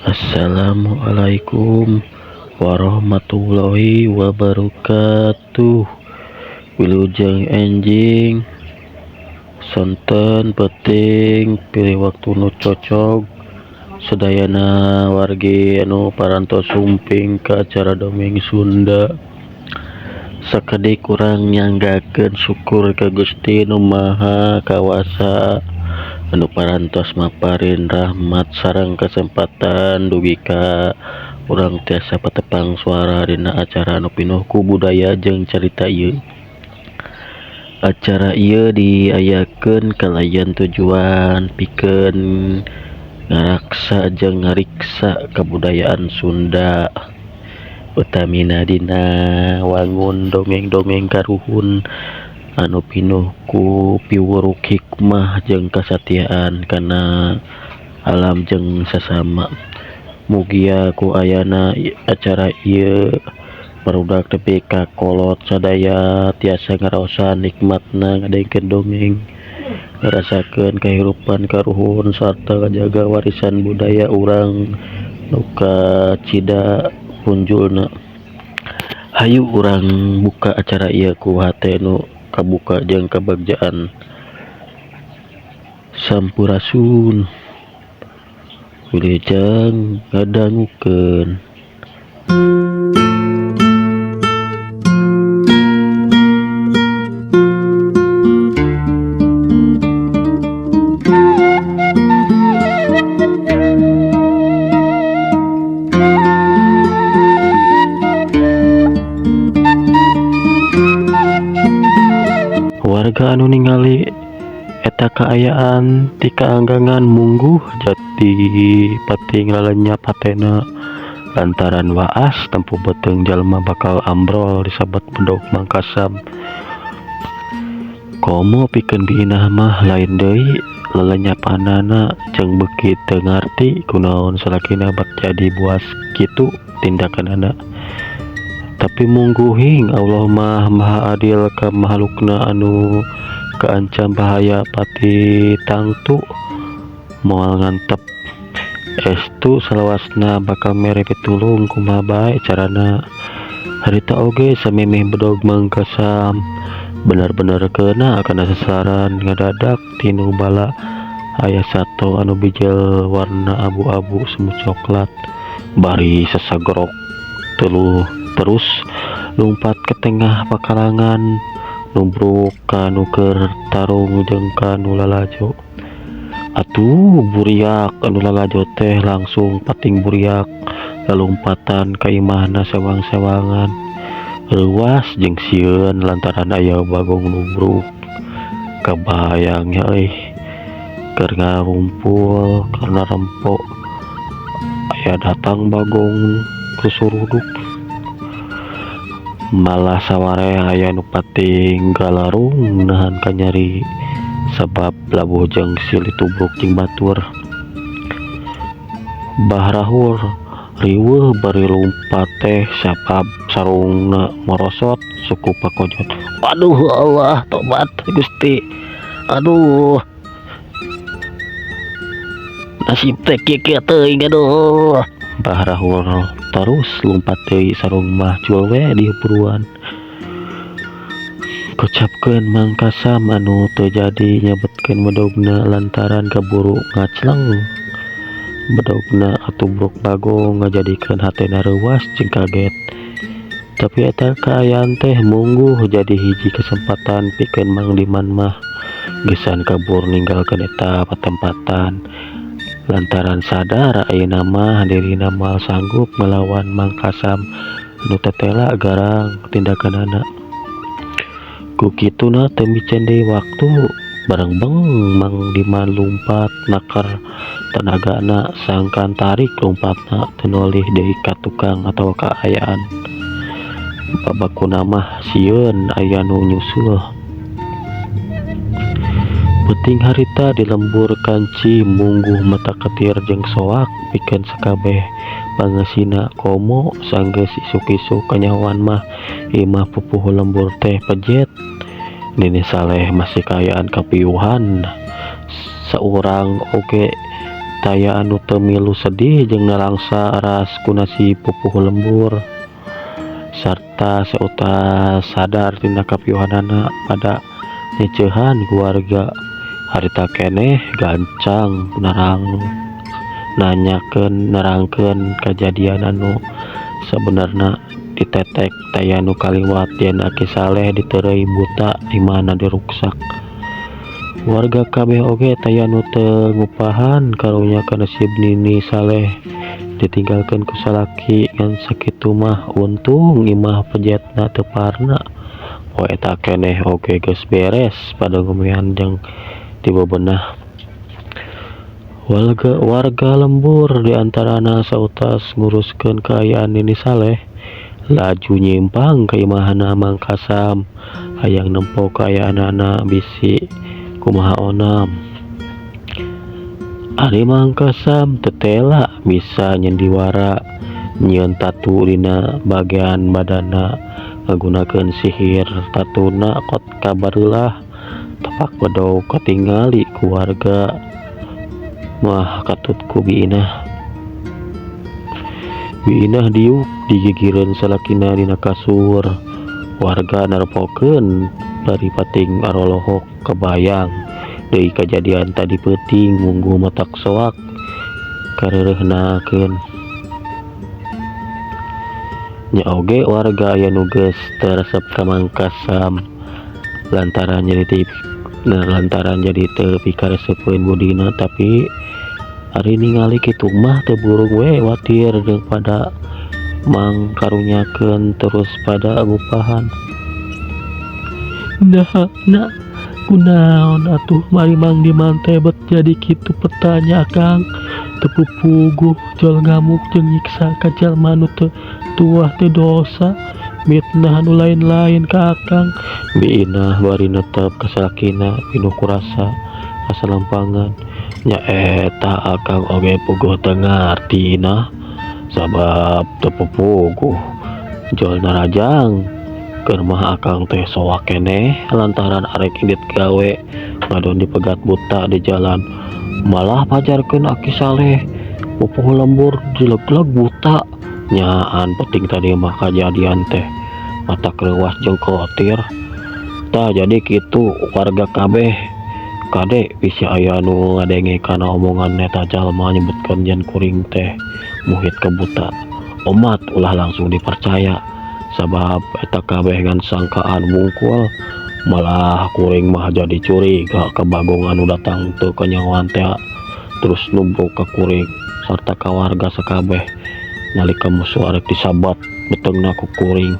Assalamualaikum warahmatullahi wabarakatuh. Wilujeng enjing sonten peuting pilih waktu nu cocog sadayana wargi anu parantos sumping ka acara dongeng Sunda. Sakedik urang nyanggakeun syukur ka Gusti Nu Maha Kawasa anu parantos maparin rahmat sareng kesempatan dugi ka urang tiasa patepang suara dina acara anu pinuh ku budaya jeung carita ieu. Acara ieu diayakeun kalayan tujuan pikeun ngaraksa jeung ngariksa kabudayaan Sunda, utamina dina wangun dongeng-dongeng karuhun anu pinuh ku piwuruk hikmah jeung kasatiaan kana alam jeung sasama. Mugia ku ayana acara ieu barudak tepi ka kolot sadaya tiasa ngaraosan nikmatna ngadengkeun dongeng, ngarasakeun kahirupan karuhun sarta ngajaga warisan budaya urang nu kacida punjulna. Hayu urang buka acara ieu ku hate nu kabuka jeung kabagjaan. Sampurasun. Wilujeng ngadangukeun. Warga anu ningali eta kaayaan ti kaanggangan mungguh jati pating lalenyap hatena lantaran waas tempo beuteung jalma bakal ambrol disabet bedog Mangkasam. Komo pikeun Bi Inah mah lain deui lelenyapanana jeung beuki teu ngarti kunaon salakina bat jadi buas kitu tindakanana. Tapi mungguhing Allah mah maha adil ka mahlukna anu kaancam bahaya pati tangtu moal ngantep. Estu salawasna bakal mere pitulung kumaha bae carana. Harita oge samemeh bedog Mangkasam bener-bener keuna kana sasaran ngadadak tinu bala aya sato anu bijil warna abu-abu semu coklat bari sasagrok teluh terus lumpat ke tengah pakarangan nubruk ka nu keur tarung jeung ka nu lalajo. Atuh buriak anu lalajo teh langsung pating buriak lalumpatan ka imahna sewang-sewangan reuas jeung sieun lantaran aya bagong nubruk. Kabayang nya euy keur ngarumpul karena rempo aya datang bagong kusuruduk. Malah sawareh aya nu pating galarung nahan kanyeri sabab labuh jeung silih tubruk jeung batur. Bahrahur riweuh bari lumpat teh sabab sarungna morosot suku pakojot. Aduh Allah tobat Gusti. Aduh. Nasib teh kieu-kieu teuing aduh. Bahrahur terus lumpat deui sarung mah jual we di buruan. Kocapkeun Mangkasam anu teu jadi nyabetkeun bedogna lantaran kaburu ngacleng. Bedogna katubruk bagong ngajadikeun hatena reuas jeung kaget. Tapi eta kaayaan teh mungguh jadi hiji kesempatan pikeun Mang Diman mah geusan kabur ninggalkeun eta patempatan. Lantaran sadar ayeuna mah dirina moal sanggup ngalawan Mangkasam nu tetela garang tindakanana. Ku kituna teu micen deui waktu barengbeng Mang Diman lumpat naker tenagana sangkan tarik lumpatna teu nolih deui ka tukang atawa kaayaan. Babakuna mah sieun aya nu nyusul. Peuting harita di lembur kanci mungguh mata ketir jeung soak pikeun sakabeh pangeusina komo sanggeus isuk-isuk kanyahoan mah imah pupuhu lembur teh pejet. Nini Saleh masih kaayaan kapiuhan saurang oge Taya anu teu milu sedih jeung nalangsa ras ku nasib pupuhu lembur sarta sautas sadar tina kapiuhanana pada nyeceuhan ku warga harita keneh gancang narang nanyakeun nerangkeun kajadian anu sabenerna ditetek taya nu kaliwat yen Aki Saleh diteureuy buta imahna diruksak. Warga kabeh oge taya nu teu ngupahan karunya ka nasib Nini Saleh ditinggalkeun ku salaki ngan sakitu mah untung imah pejetna teu parna. Poe eta keneh oge geus beres padogomean jeung dibebenah. Warga lembur di antarana sautas nguruskeun kaayaan Nini Saleh laju nyimpang ka imahna Mang Kasam hayang nempo kaayaanana bisi kumaha onam. Ari Mang Kasam teu tela bisa nyendiwara nyieun tatu dina bagian badanna ngagunakeun sihir tatuna kot kabareulah tepak bedog katingali ku warga mah katut ku Bi Inah. Bi Inah diuk digigireun salakina dina kasur. Warga narepokeun bari pating arolohok kabayang deui kajadian tadi peuting mungguh matak soak kareureuhnakeun. Nya oge warga aya nu geus teu resep ka Mang Kasam lantaran jadi teu pikaresepeun budina, tapi ari ningali kitu mah teu burung we watir jeung pada mang karunyakeun terus pada ngupahan. Nah, nah, kunaon atuh mari Mang Diman teh bet jadi kitu petanya Akang teu pupuguh jol ngamuk jeung nyiksa ka jalma nu teu tuah teu dosa mitnah anu lain-lain ka Akang. Bi Inah bari netep ka salakina pinuh kurasa kasalampangan. Nya eta Akang oge puguh teu ngarti Inah sabab teu pupuguh jol narajang keur mah Akang teh soak keneh lantaran arek indit gawe ngadon dipegat buta di jalan malah pajarkeun Aki Saleh pupuhu lembur dilegleg buta. Nyaan penting tadi mah kajadian teh matak reuwas jeung kotir. Tah jadi kitu warga kabeh kade bisi aya nu ngadenge kana omongan eta jalma nyebutkeun yen kuring teh muhit kebuta. Omat ulah langsung dipercaya sabab eta kabeh ngan sangkaan wungkul, malah kuring mah jadi curiga ka Bagong anu datang teu kanyahoan teh terus nubruk ka kuring sarta ka warga sakabeh nalika musuh arek disabat beteungna ku kuring.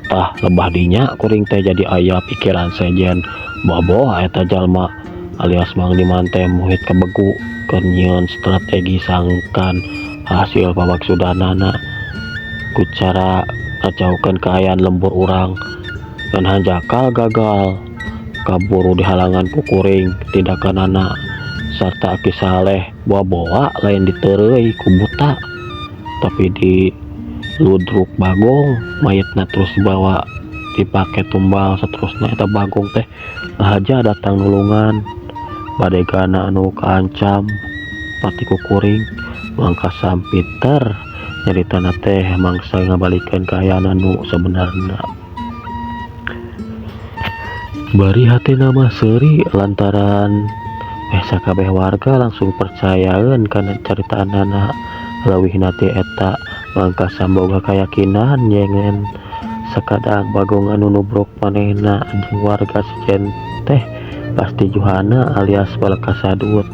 Tah lebah dinya kuring teh jadi aya pikiran sejen boboh eta jalma alias Mang Diman teh muhit kabegu keur nyieun strategi sangkan hasil pamaksudanana ku cara ngacaukeun kaayaan lembur urang. Ngan hanjakal gagal kaburu dihalangan ku kuring tindakanana sarta Aki Saleh boa-boa lain diteureuy ku buta tapi di ludruk Bagong mayitna terus dibawa dipake tumbal saterusna eta Bagong teh ngahaja datang nulungan badegana anu kaancam pati ku kuring. Mang Kasam pinter nyaritana teh mangsa ngabalikeun kaayaan anu sabenerna. Bari hatina mah seuri lantaran sakabeh warga langsung percayaeun kana caritaanana. Leuwihna ti eta Mang Kasam boga kayakinan yengen sakadang Bagong anu nubruk manehna jeung warga sejen teh pasti Juhana alias Baleka Sadut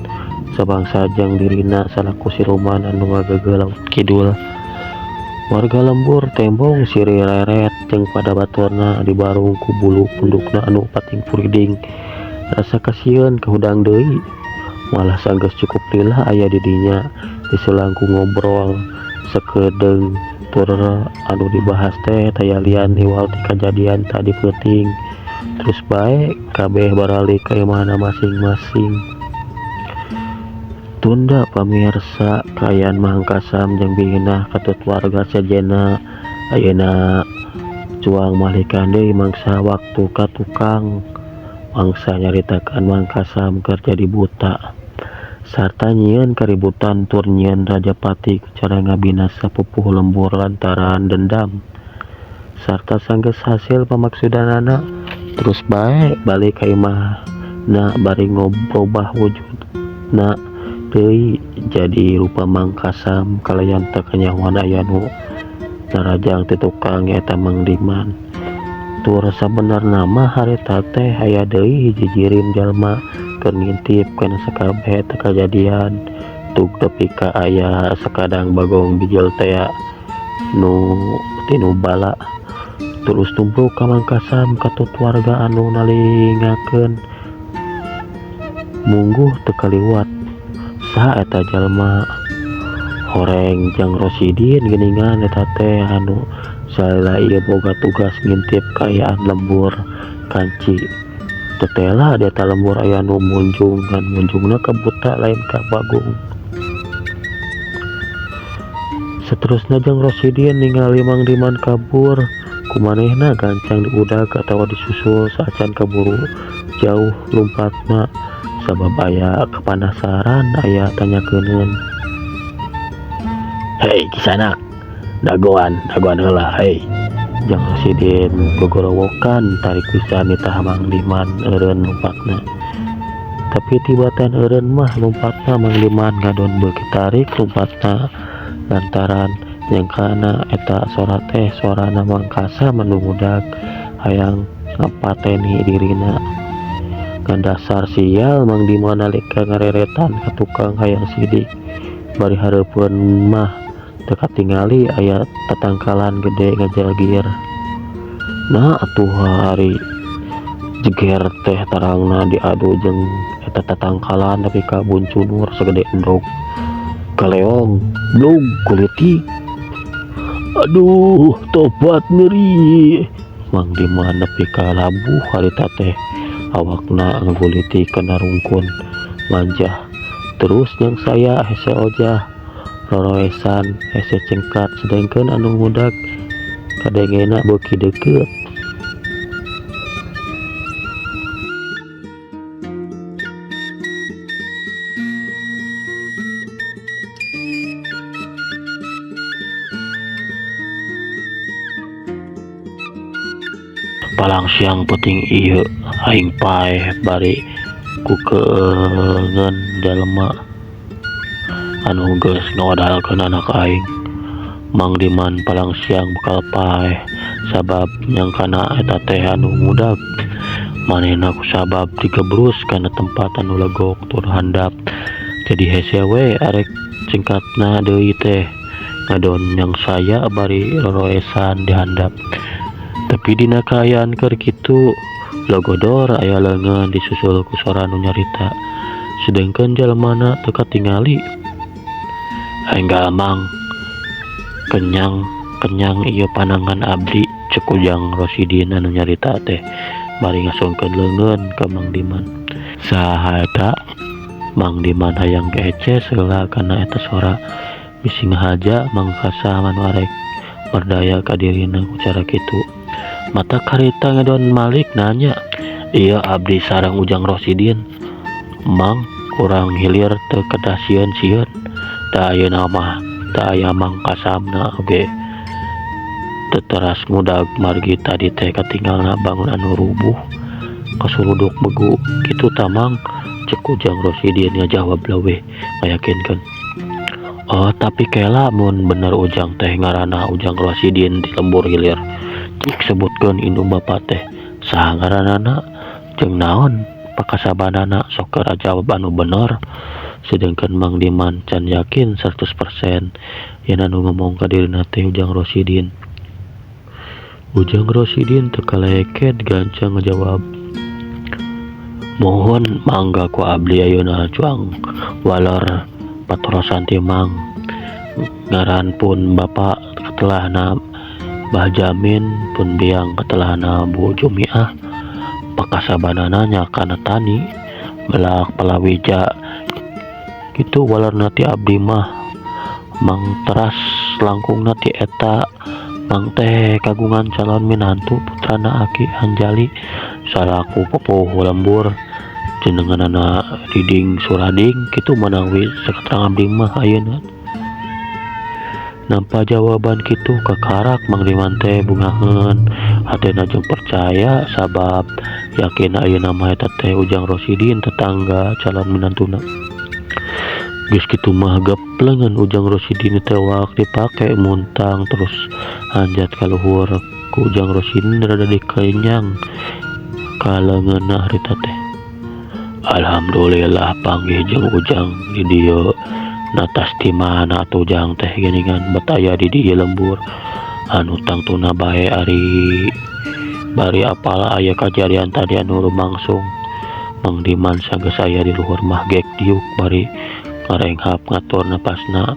sabangsa jeung dirina salaku siluman anu ngageugeuh laut kidul. Warga lembur tembong siri reret jeung pada baturna dibarung ku bulu pundukna anu pating puriding. Rasa kasieun kahudang deui malah sanggeus cukup lila aya di dinya diselang ku ngobrol sakedeung tur anu dibahas teh taya lian iwal ti kajadian tadi peuting. Terus bae kabeh baralik ka imahna masing-masing. Tunda pamirsa kaayaan Mang Kasam jeung Bi Inah katut warga sejenna ayeuna cuang malikan deui mangsa waktu ka tukang mangsa nyaritakeun Mang Kasam keur jadi buta. Sarta nyieun kaributan tur nyieun rajapati ku cara ngabinasa pupuhu lembur lantaran dendam. Sarta sanggeus hasil pamaksudanana terus bae balik ka imahna bari ngorobah wujudna deui jadi rupa Mang Kasam kalayan teu kanyahoan aya nu narajang ti tukang nyaeta Mang Diman. Tur sabenerna mah harita teh aya deui hiji jirim jalma keur ngintip kana sakabeh eta kajadian tug tepi ka aya sakadang bagong bijil tea nu tinu bala terus tumbruk ka Mang Kasam katut warga anu nalingakeun mungguh teu kaliwat saha eta jalma horeng Jang Rosidin geuningan eta teh anu salila ieu boga tugas ngintip kaayaan lembur kanci. Tetela di eta lembur aya nu munjung ngan munjungna ka buta lain ka bagong. Saterusna Jang Rosidin ningali Mang Diman kabur kumanehna gancang diudag atawa disusul saacan kaburu jauh lumpatna sabab aya kapanasaran aya tanyakeuneun. Hei kisanak, dagoan, dagoan heula hei. Jang Rosidin gogorowokan tarik pisan nitah Mang Diman eureun lumpatna. Tapi tibatan eureun mah lumpatna Mang Diman ngadon beuki tarik lumpatna lantaran nyangkana eta sora teh sorana Mang Kasam anu ngudag hayang ngapateni dirina. Ngan dasar sial Mang Diman nalika ngareretan ka tukang hayang sidik bari hareupeun mah teu katingali aya tatangkalan gede ngajagir. Nah atuh hari jeger teh tarangna diadu jeung eta tatangkalan nepi ka buncunur sagede endog. Kaleong blug kulitik. Aduh tobat nyeri. Mang Diman nepi ka labuh harita teh awakna ngagulitik kana rungkun manjah. Terus yang saya hese ojah roroesan hese cengkat sedengkeun anu ngudag kadengena beuki deukeut. Palang siang peuting ieu aing paeh bari ku keungeun jalma anu geus ngawadalkeun anak aing. Mang Diman palang siang bakal paeh sabab nyangkana eta teh anu ngudag. Manehna kusabab digebrus kana tempat anu legok tur handap. Jadi hese we arek cengkatna deui teh ngadon yang saya bari roroesan di handap. Tapi dina kaayaan keur kitu logodor aya leungeun disusul ku sora nu nyarita. Sedengkeun jalmana teu katingali. Enggal Mang, kenyang kenyang ieu panangan abdi cek Ujang Rosidin anu nyarita teh bari ngasongkeun leungeun ka Mang Diman. Saha eta? Mang Diman hayang geeces heula kana eta sora bisi ngahaja Mang Kasam anu arek merdaya ka dirina ku cara kitu. Mata karita ngadon Malik nanya, "Ieu abdi sareng Ujang Rosidin." Mang kurang hilir teu kedah sieun-sieun. Da ayeuna mah teu aya Mang Kasamna oge. Teu teras ngudag margi tadi teh katinggalna bangun anu rubuh kasuruduk begu kitu tah Mang, cek Ujang Rosidin ngajawab leuwih ngayakinkeun. Oh, tapi kela mun bener Ujang teh ngaranna Ujang Rosidin di lembur hilir. Cik sebutkeun indung bapa teh saha ngaranana jeung naon pakasabanana sok geura jawab anu bener. Sedengkeun Mang Diman can yakin 100% yen anu ngomong ka dirina teh Ujang Rosidin. Ujang Rosidin teu kaleket gancang ngajawab, "Mohon mangga ku abdi ayeuna cuang walor patorosan ti Mang. Ngaran pun bapa katelahna Bah Jamin pun biang katelahna Bu Jumiah pakasabanana nya kana tani melak palawija kitu walerna ti abdi mah Mang teras langkungna ti eta Mang teh kagungan calon minantu putrana Aki Hanjali salaku pupuhu lembur. Jenenganana Diding Surading kitu manawi saketerang abdi mah ayeuna. Nampa jawaban kitu kakarak Mang Diman teh bungaheun hatena jeung percaya sabab yakin ayeuna mah eta teh Ujang Rosidin tetangga calon minantuna. Geus kitu mah geplengan Ujang Rosidin tewak dipake muntang terus hanjat ka luhur ku Ujang Rosidin rada dikenyang ka leungeunna harita teh. Alhamdulillah panggih jeung Ujang di dieu. Natas di mana atuh Ujang teh geuningan bet aya di dieu lembur anu tangtuna bae ari bari apal aya kajadian tadi anu lumangsung. Mang Diman sageus aya di luhur mah gek diuk bari ngarenghap ngatur napasna.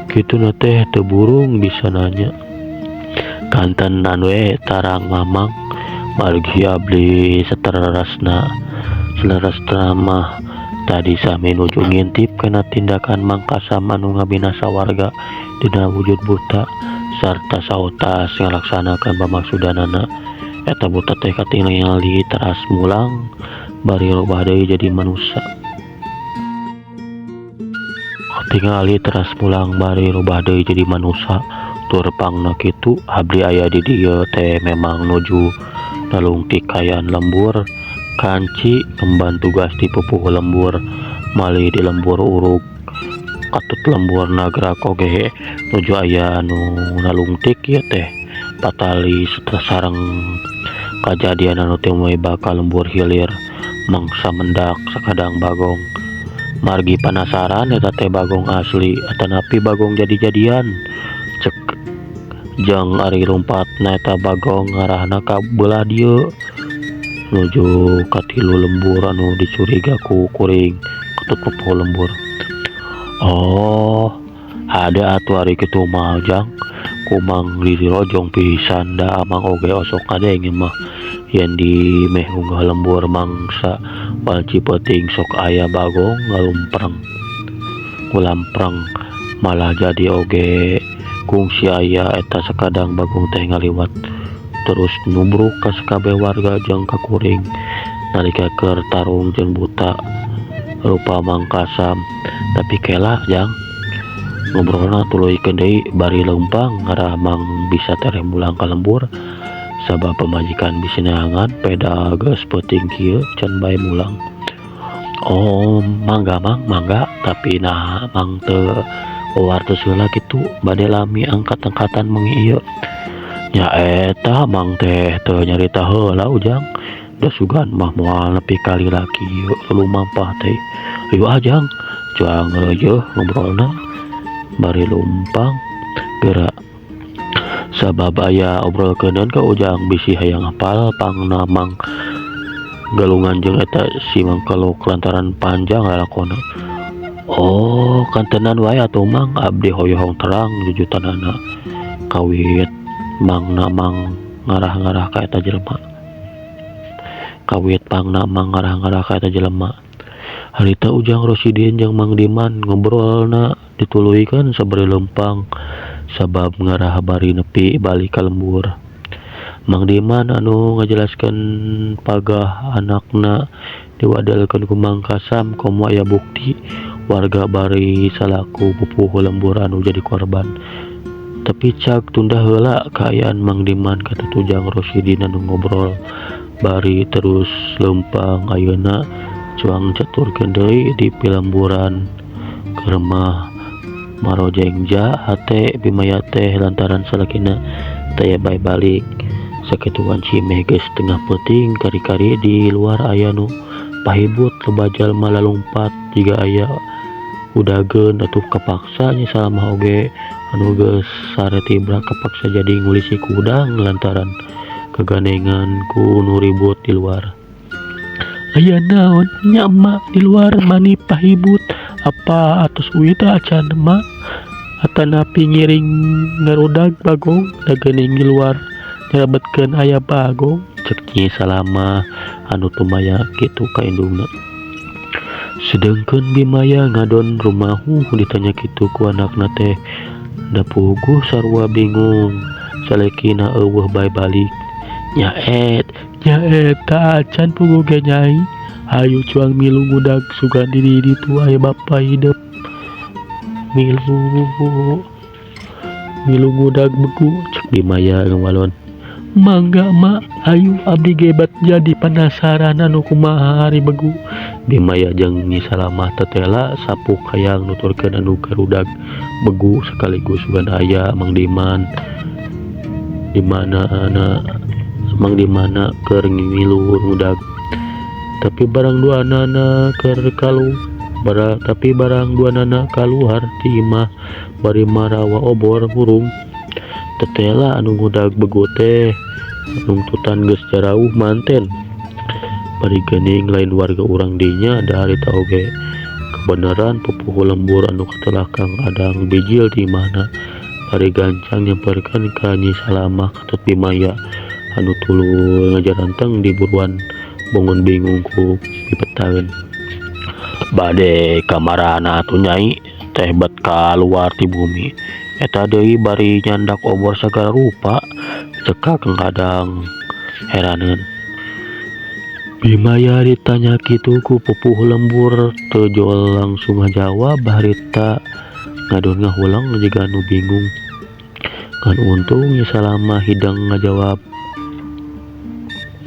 Kituna teh teu burung bisa nanya. Kantenan we tarang mamang margi abdi saterasna saleresna mah tadi sami nuju ngintip kana tindakan Mang Kasam anu ngabinasa warga dina wujud buta sarta saotas ngalaksanakeun pamaksudanana. Eta buta teh katingali teras mulang bari robah deui jadi manusa. Katingali teras mulang bari robah deui jadi manusa. Tur pangna kitu abdi aya di dieu teh memang nuju nalungtik kaayaan lembur kanci ngemban tugas di pupuhu lembur malih di lembur urug katut lembur nagrak oge nuju aya anu nalungtik ieu teh patali sareng kajadian anu teu bakal lembur hilir mangsa mendak sakadang bagong margi panasaran eta teh bagong asli atanapi bagong jadi-jadian cek jang ari lumpatna eta bagong ngarahna ka beulah dieu nuju katilu lembur anu dicuriga ku kuring katut pupuhu lembur. Oh, ada atuh ari kitu mah Jang kumang dirojong pisan da amang oge osok kadenge mah yen di meh unggah lembur mangsa wanci peuting sok aya bagong ngalumpreng ngulampreng malah jadi oge kungsi aya eta sakadang bagong teh ngaliwat terus nubruk ka sakabeh warga jeung ka kuring nalika keur tarung jeung buta rupa Mang Kasam. Tapi kela Jang ngobrolna tuluykeun deui bari leumpang ngarah mang bisa tereh mulang ka lembur sabab pamajikan bisi neangan peda geus peuting kieu can bae mulang. Oh mangga mang mangga tapi nah mang teu wartos heula kitu bade lami angkat-angkatan wengi ieu. Nya eta mang teh teu nyarita heula Ujang da sugan mah moal nepi ka lila kieu lumampah teh. Ayo ah Jang cuang reujeih ngobrolna bari lumpang geura sabab aya obrolkeuneun ka Ujang bisi hayang hafal pangna mang galungan jeung eta si Mangkeluk lantaran panjang lalakonna. Oh kantenan wae atuh mang abdi hoyong terang jujutanana kawit mangna mang ngarah-ngarah ka eta jelema. Kawit pangna mang ngarah-ngarah ka eta jelema. Harita Ujang Rosidin jeung Mang Diman ngobrolna dituluykeun sabari leumpang sabab ngarah bari nepi balik ka lembur. Mang Diman anu ngajelaskeun pagah anakna diwadelkeun ku Mang Kasam komo aya bukti warga bari salaku pupuhu lembur anu jadi korban. Tapi cag tunda heula kaayaan Mang Diman katut Ujang Rosidin anu ngobrol bari terus leumpang ayeuna cuang caturkeun deui di pilemburan keur mah marojengja hate bimaya teh lantaran salakina taya bae balik. Sakitu wanci meh geus tengah peuting kari-kari di luar aya nu pahibut loba jalma lalumpat jiga aya udageun atuh kapaksa nya salamah oge anu geus sare tibra kapaksa jadi ngulisi kudang lantaran kagandengan ku nu ribut di luar. Aya naon nya emak di luar mani pahibut apa atos uih teh acan emak atanapi ngiring ngarudag bagong da geuning di luar nyelebetkeun aya bagong cek Nyi Salamah anu tumaya kitu ka indungna. Sedengkeun Bimaya ngadon rumahu ditanya kitu ku anakna teh da puguh sarua bingung salekina eueuh bae balik. Nya eta acan puguh ge nyai Hayu cuang milu ngudag sugan di ditu aya bapa hidep milu milu ngudag begu cek Bimaya ngawalon. Mangga ma hayu abdi gebat jadi penasaran anu kumaha ari begu. Bimaya jeung Nyi Salamah tetela sapuk hayang nuturkeun anu garudag begu sekaligus sugan aya Mang Diman di mana ana Mang Dimana keur ngilu ngudag. Tapi barang duanana keur kalu bara tapi barang duanana kaluar ti imah bari marawa obor hurung. Tetela anu ngudag begu teh nungtutan geus jarauh manten. Bari geuning lain warga urang dinya da harita oge kebeneran pupuhu lembur anu katelah Kang Adang bijil ti imahna bari gancang nyamperkeun ka Nyi Salamah katut Bimaya anu tuluy ngajaranteng di buruan bongon bingung ku pipetaeun. Bade kamarana atuh Nyai teh bet kaluar ti bumi. Eta deui bari nyandak obor sagala rupa cek Kang Adang heraneun. Bimaya ditanya kitu ku pupuhu lembur teu jol langsung ngajawab harita ngadon ngahuleng jiga nu bingung. Ngan untung Nyi Salamah hideng ngajawab.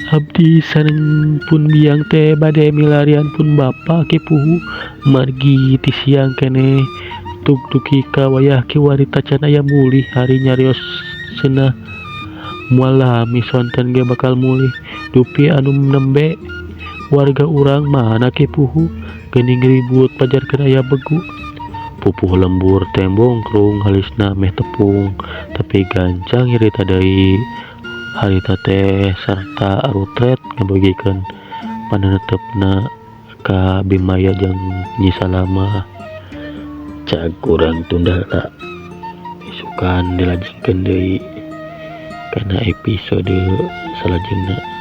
Abdi sareng pun biang teh bade milarian pun bapa Ki Puhu margi ti siang keneh tug dugi ka wayah kiwari tacan aya mulih hari nyarios cenah moal lami sonten ge bakal mulih dupi anu nembe warga urang mana Ki Puhu geuning ribut pajarkeun aya begu. Pupuh lembur teh bongkrung halisna meh tepung tapi gancang nyarita deui harita teh sarta arutret ngabagikeun panenetepna ka Bimaya jeung Nyi Salamah. Cag urang tunda heula isukan dilajengkeun deui kana episode salajengna.